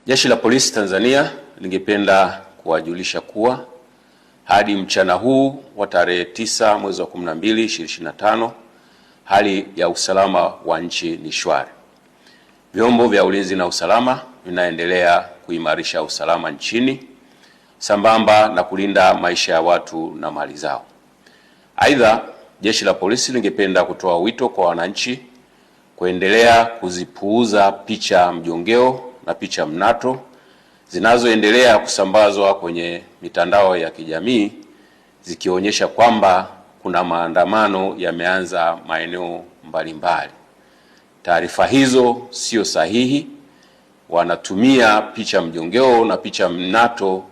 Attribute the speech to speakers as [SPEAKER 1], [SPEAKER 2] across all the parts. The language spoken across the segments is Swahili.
[SPEAKER 1] Jeshi la Polisi Tanzania lingependa kuwajulisha kuwa hadi mchana huu wa tarehe 9 mwezi wa 12 2025, hali ya usalama wa nchi ni shwari. Vyombo vya ulinzi na usalama vinaendelea kuimarisha usalama nchini sambamba na kulinda maisha ya watu na mali zao. Aidha, Jeshi la Polisi lingependa kutoa wito kwa wananchi kuendelea kuzipuuza picha mjongeo na picha mnato zinazoendelea kusambazwa kwenye mitandao ya kijamii zikionyesha kwamba kuna maandamano yameanza maeneo mbalimbali. Taarifa hizo sio sahihi. Wanatumia picha mjongeo na picha mnato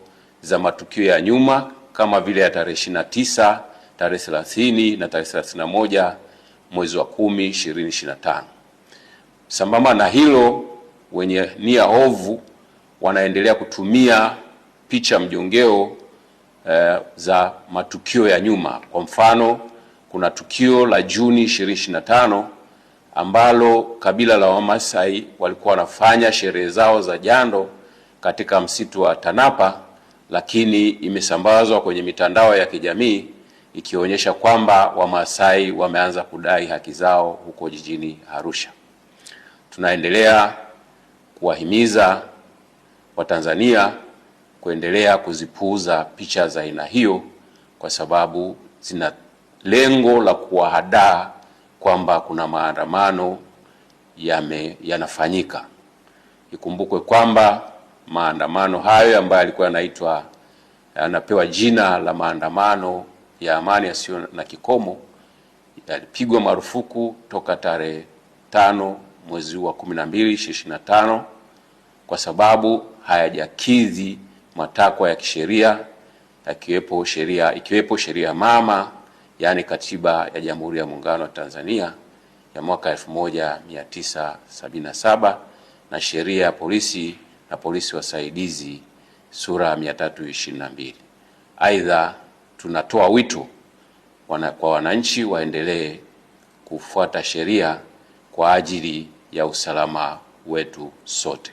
[SPEAKER 1] za matukio ya nyuma kama vile ya tarehe 29, tarehe 30 na tarehe 31 mwezi wa 10 2025. Sambamba na hilo, wenye nia ovu wanaendelea kutumia picha mjongeo za matukio ya nyuma. Kwa mfano, kuna tukio la Juni 2025 ambalo kabila la Wamasai walikuwa wanafanya sherehe zao za jando katika msitu wa Tanapa, lakini imesambazwa kwenye mitandao ya kijamii ikionyesha kwamba Wamasai wameanza kudai haki zao huko jijini Arusha. Tunaendelea kuwahimiza Watanzania kuendelea kuzipuuza picha za aina hiyo kwa sababu zina lengo la kuwahadaa kwamba kuna maandamano yanafanyika. Ikumbukwe kwamba maandamano hayo ambayo yalikuwa yanaitwa yanapewa jina la maandamano ya amani yasiyo na kikomo yalipigwa marufuku toka tarehe 5 mwezi wa 12 2025 kwa sababu hayajakidhi matakwa ya kisheria ikiwepo sheria mama, yaani Katiba ya Jamhuri ya Muungano wa Tanzania ya mwaka 1977 na sheria ya polisi na polisi wasaidizi sura 322. Aidha, tunatoa wito kwa wananchi waendelee kufuata sheria kwa ajili ya usalama wetu sote.